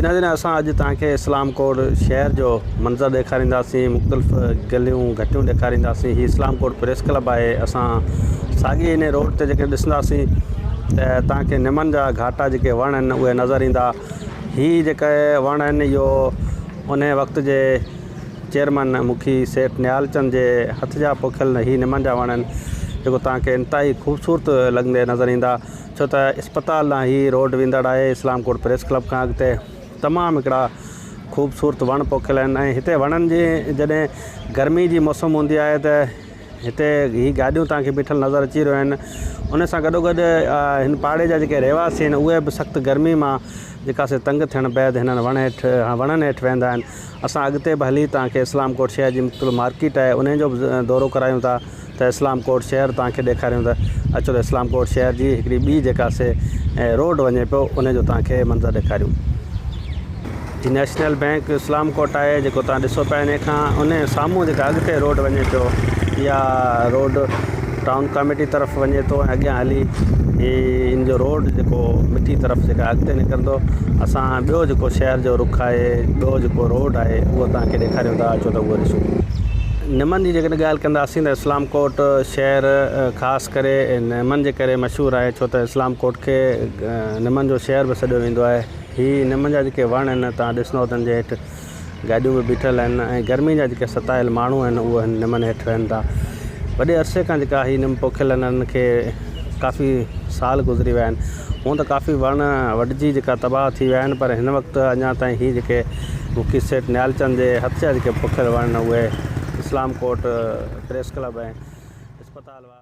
جي ناظرين اسان اڄ توهان کي اسلام ڪوٽ شهر جو منظر ڏيکارينداسين مختلف گليون گهٽيون ڏيکارينداسين هي اسلام ڪوٽ پريس ڪلب آهي اسان ساڳي ان روڊ تي جيڪي ڏسنداسين ته توهان کي نمن جا گهاٽا جيڪي وڻ آهن اهي نظر ايندا هي جيڪي وڻ آهن اهو ان وقت جي چيئرمن مکي سيٺ نهال چند جي هٿ جا پوکيل هي نمن جا وڻ آهن جيڪو توهان کي انتهائي خوبصورت لڳندي نظر ايندا ڇو ته اسپتال ڏانهن هي روڊ ويندڙ آهي اسلام ڪوٽ پريس ڪلب کان اڳتي تمام هڪڙا خوبصورت وڻ پوکيل آهن ۽ هتي وڻن جي جڏهن گرمي جي موسم هوندي آهي ته هتي هي گاڏيون توهان کي بيٺل نظر اچي رهيون آهن ان سان گڏو گڏ هن پاڙي جا جيڪي رهواسي آهن اهي به سخت گرمي مان جيڪا سي تنگ ٿيڻ بعد هنن وڻ هيٺ وڻن هيٺ ويهندا آهن اسان اڳتي به هلي توهان کي اسلام ڪوٽ شهر جي مختلف مارڪيٽ آهي انهي جو به دورو ڪرايون ٿا ته اسلام ڪوٽ شهر توهان کي ڏيکاريون ته اچو ته اسلام ڪوٽ شهر جي هڪڙي ٻي جيڪا سي روڊ وڃي پيو ان جو توهان کي منظر ڏيکاريون. هي نيشنل بينڪ اسلام ڪوٽ آهي جيڪو توهان ڏسو پيا ان کان ان سامهون جيڪا اڳتي روڊ وڃي پيو اها روڊ ٽائون ڪاميٽي طرف وڃي ٿو ۽ اڳيان هلي هي ان جو روڊ جيڪو مٺي طرف جيڪا اڳتي نڪرندو اسان ٻيو جيڪو شهر جو رخ آهي ٻيو جيڪو روڊ آهي اهو توهان کي ڏيکاريون ٿا اچو ته اهو ڏسون. نمن جي جيڪڏهن ڳالهه ڪنداسين ته اسلام ڪوٽ شهر خاص ڪري نمن جي ڪري مشهور آهي ڇو ته اسلام ڪوٽ کي نمن جو شهر به سڏيو ويندو آهي هي نمن جا جيڪي وڻ آهن توهان ڏسندو تن جي هيٺ گاڏيون به بيٺل آهن ۽ گرمي جا جيڪي ستايل ماڻهو آهن اهي هن نمن هيٺ رهن ٿا وڏي عرصي کان جيڪا هي نم پوکيل آهن انهن کي ڪافي سال گذري ويا آهن هونء ته ڪافي وڻ وڍجي جيڪا تباهه ٿي ويا آهن پر هن وقت اڃا تائين هي جيڪي مکي سيٺ نهالچند جي هٿ جا جيڪي پوکيل وڻ آهن اهي اسلام ڪوٽ پريس ڪلب ۽ اسپتال.